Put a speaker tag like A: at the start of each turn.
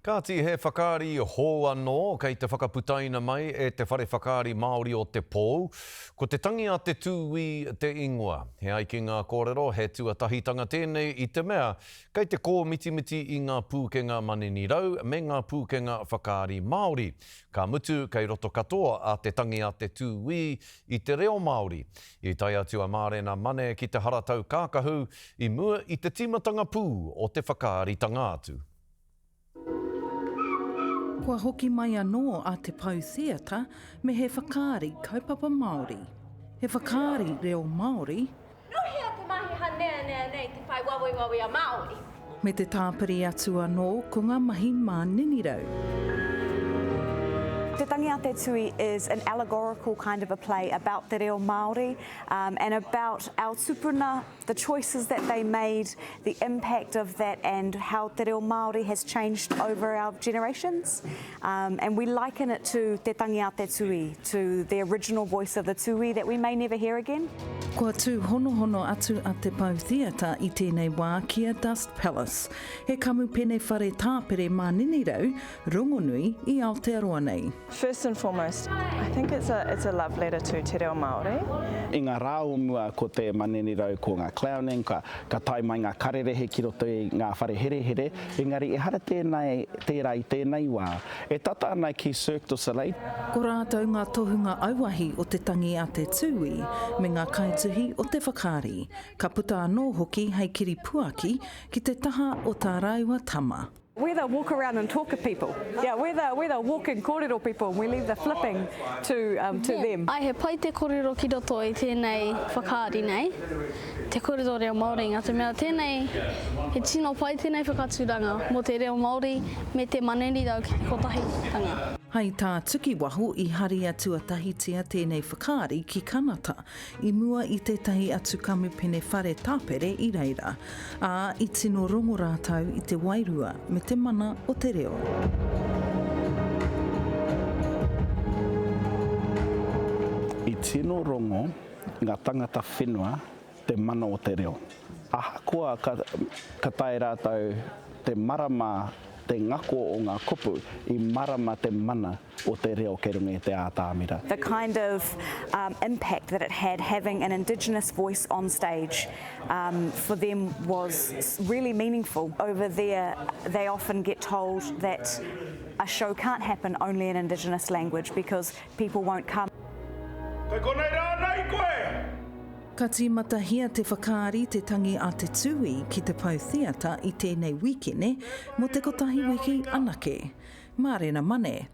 A: Kāti he whakaari hou anō kei te whakaputaina mai e te Whare Whakaari Māori o Te Pou. Ko Te Tangi a Te Tūī te ingoa. He ai ki ngā kōrero, he tuatahitanga tēnei i te mea kei te kōmitimiti i ngā pūkenga maninirau me ngā pūkenga whakaari Māori. Ka mutu, kei roto katoa a Te Tangi a Te Tūī i te reo Māori. I tae atu a Mārena Mane ki te haratau kākahu i mua i te tīmatanga pū o te whakaaritanga atu.
B: Kua hoki mai anō a Te Pou Theatre me he whakaari kaupapa Māori. He whakaari reo Māori.
C: Nō hea te mahi haneanea nei te whai wawewawe a Māori?
B: Me te tāpiri atu anō ko ngā mahi māninirau.
D: Te Tangi a Te Tui is an allegorical kind of a play about te reo Māori and about our tupuna, the choices that they made, the impact of that and how te reo Māori has changed over our generations. Um, and we liken it to Te Tangi a Te Tui, to the original voice of the tui that we may never hear again.
B: Kua tūhonohono atu a Te Pou Theatre i tēnei wā ki a Dust Palace, he kamupene whare tāpere māninirau rongonui i Aotearoa nei.
E: First and foremost, I think it's a it's a love letter to te reo Māori.
F: I ngā rā o mua ko te manenirau ko ngā clowning, ka, ka tae mai ngā karerehe ki roto i ngā whare herehere, engari ehara tēnei, tērā i tēnei wā. E tata ana ki Cirque du Soleil.
B: Ko rātou ngā tohunga auahi o te tangi a te tūī me ngā kaituhi o te whakaari. Ka puta anō hoki hei kiripuaki ki te taha o tā rāua tama.
D: We're the walk around and talk people. Yeah, we're the, we're the walk and kōrero people and we leave the flipping to, um, to them.
G: Ae, he pai te korero ki roto i tēnei whakaari nei, te korero reo Māori, ngā te mea tēnei, he tino pai tēnei whakaaturanga mō te reo Māori me te manerirau ki te kotahitanga.
B: Hai tā Tukiwaho i haria tuatahitia tēnei whakaari ki Kanata, i mua i tētahi atu kamupene whare tapere i reira, ā, i tino rongo rātou i te wairua me te mana o te reo.
F: I tino rongo nga tangata whenua te mana o te reo. Ahakoa ka, ka tae ratou te marama te ngako o nga kupu, i marama te mana o te reo kei runga i te ātamira.
D: The kind of um, impact that it had having an Indigenous voice on stage um, for them was really meaningful. Over there, they often get told that a show can't happen only in Indigenous language because people won't come.
H: Kei konei rānei koe?
B: Ka tīmatahia te whakaari Te Tangi a Te Tūī ki te Pou Theatre i tēnei wīkene mō te kotahi wiki anake. Mārena Mane.